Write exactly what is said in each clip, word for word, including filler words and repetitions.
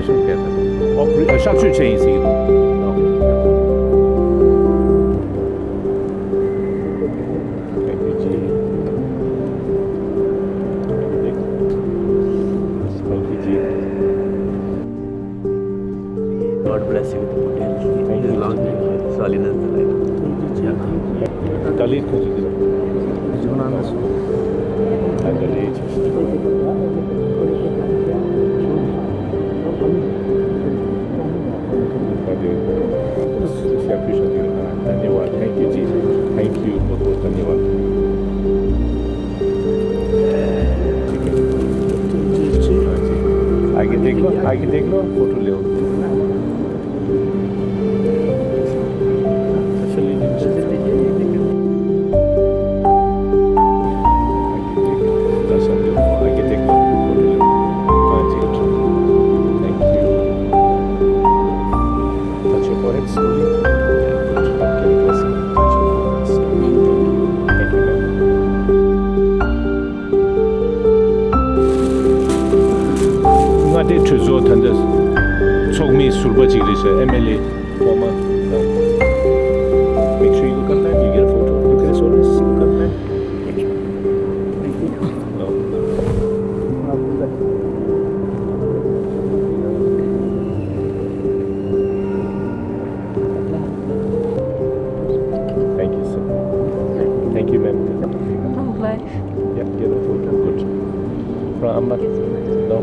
ཨོ་པ་རེ་ཨ་གཤག་བཅོས་བྱས་ཡིན་ཟེར་གྱི་འདུག Thank you, G. God bless you with the good health. Thank you. Long life, Salinas life. Dalit ko jidil. Dalit. धन्यवाद। Thank you, ji. Thank you, बहुत बहुत धन्यवाद। आगे देख लो, आगे देख लो, फोटो ले लो। Thank you. Touch your forehead slowly. Touch your forehead. Thank you. Thank you, ma'am. མངའ་སྡེ་གྲོས་ཚོགས་ད་ལྟ་ཚོགས་མི་ཟུར་པ་ཅིག་རེད་ཟེར། ཨེམ་ཨེལ་ཨེ་ཕོར་མར། Make sure you look up there. You get a photo. Look at his photo. Look up there. Thank you. Thank you, sir. Thank you, ma'am. Long life. Yeah, get a photo. Good. From Ahmad. No.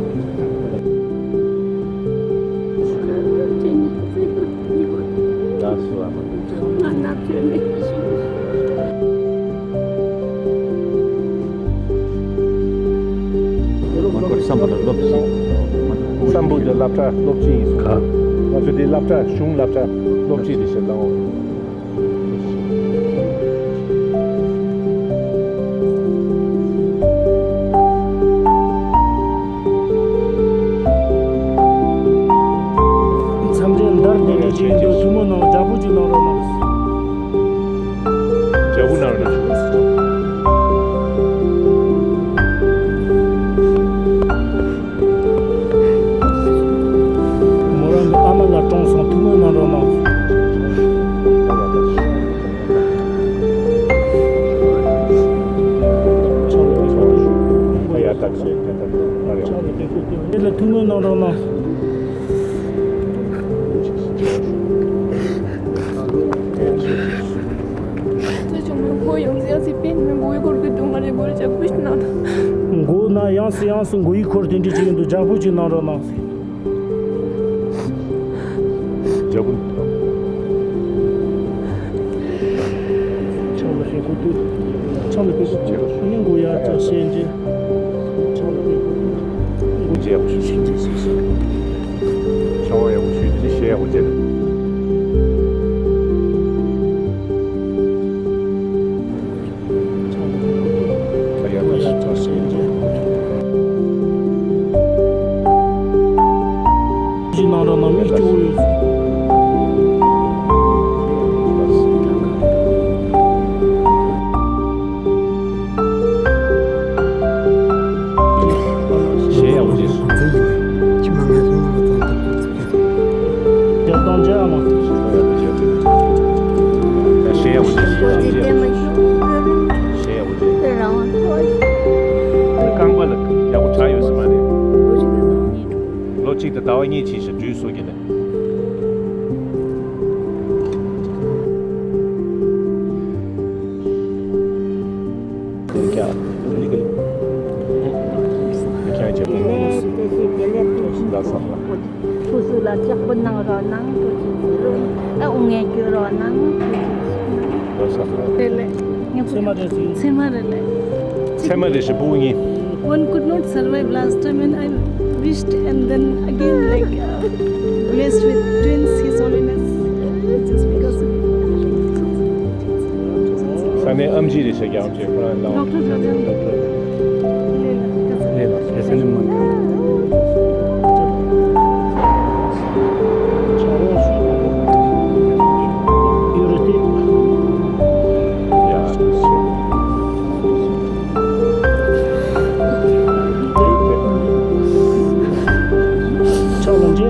བསམ་བློ་སློབ་ཁྲིད། བསམ་བློ་དེ་སློབ་གྲྭ་སློབ་ཁྲིད་ཡིན་ཟེར། ང་ཚོ་དེ་སློབ་གྲྭ་གཞུང་སློབ་གྲྭ་སློབ་ཁྲིད་རེད་ཟེར་ལ། མཚམས་རེ་འདར་བསྡད་ནས་ཅིག་འདུག་ཐུགས་སྨོན་གནང་། ལྗགས་ཕུར་ཅིག་གནང་རོགས་གནང་། ལྗགས་ཕུར་གནང་རོགས་གནང་། མོ་རང་གི་ཨ་མ་ལགས་གྲོངས་སོང་། ཐུགས་སྨོན་གནང་རོགས་གནང་། ཕྱག་ལ་ཕྱག་ལ་ཕྱག་ལ་ཕྱག་ལ། དེ་ལ་ཐུགས་སྨོན་གནང་རོགས་གནང་། མགོ་ན་ཡང་སེ་ཡང་སེ་མགོ་ཡུ་འཁོར་དེ་འདྲ་ཅིག་ཡིན་འདུག་ལྗགས་ཕུར་ཅིག་གནང་རོགས་གནང་། ལྗགས་ཕུར། ཕྱག་ལ་ཕྱག་ལ་ཕྱག་ལ། ནི་མགོ་ཡར་ཙམ་བཤེད་རྗེས། ཕྱག་ལ་ཕྱག་ལ། མགོ་ཡར་ཡག་པོ་ཞུས། ཕྱག་ཡག་པོ་ཞུས། དེ་ནས་ཞལ་ཡག་པོ་མཇལ། ཞིག་གནང་རོགས་གནང་། མི་སྐྱོ་བོ་ཡོད། ཞལ་ཡག་པོ་མཇལ། ཁྱི་མ་ངན་སོང་ལ་ཐོན་ཐུབ། རྒྱབ་དང་མཇལ་ཨ་མ། ཞལ་ཡག་པོ་མཇལ། ཞལ་ཡག་པོ་མཇལ། རང་དབང་ཐོག་རྐང་པ་ལ་ཡག་པོ་དྲག་ཡོད་ས་མ་རེད། ལོ་གཅིག་དང་ཟླ་བ་གཉིས་ཕྱིན་ཞིག་འགྲུལ་བཟོ་གི་ནས། ཐུགས་གསོ་ལ་ལྕགས་པོ་གནང་རོགས་གནང་། ཐུགས་རྗེ་ཆེ། ཨ་དབུ་ངལ་སྐྱོན་རོགས་གནང་། ཐུགས་རྗེ་ཆེ། རེད་ལེ། ཚེ་མ་རེད་ཟིན། ཚེ་མ་རེད་ལེ། ཚེ་མ་རེད་ཞེས་པོ་ངེས། One could not survive last time, and I wished, and then again, like, uh, blessed with twins, His Holiness. Just because of ས་གནས་ཨམ་ཆི་རེད་ཤག་ཨམ་ཆི་ཁོ་རང་ལ། Doctor Rajan. ལས་ལ་ཁ་ས། ལས་ལ་ཁ་ས་ནི་མ། ཕྱག་ལ་མཇལ།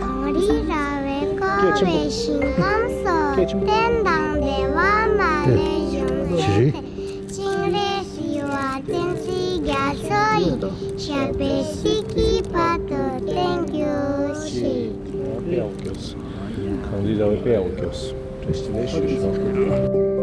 གངས་རི་ར་བས་བསྐོར་བའི་ཞིང་ཁམས་སུ། རྟེན་དང་བདེ་བ་མ་ལུས་འབྱུང་བའི་ཚེ། སྤྱན་རས་གཟིགས་དབང་བསྟན་འཛིན་རྒྱ་མཚོ་ཡི། ཞབས་པད་སྲིད་ཀྱི་བར་དུ་བརྟན་གྱུར་ཅིག། གངས་རི་ར་བས་དཔེ་ཡག་པོ་བརྒྱབ་སོང་། བཀྲ་ཤིས་བདེ་ལེགས་ཞུ་ཞུ།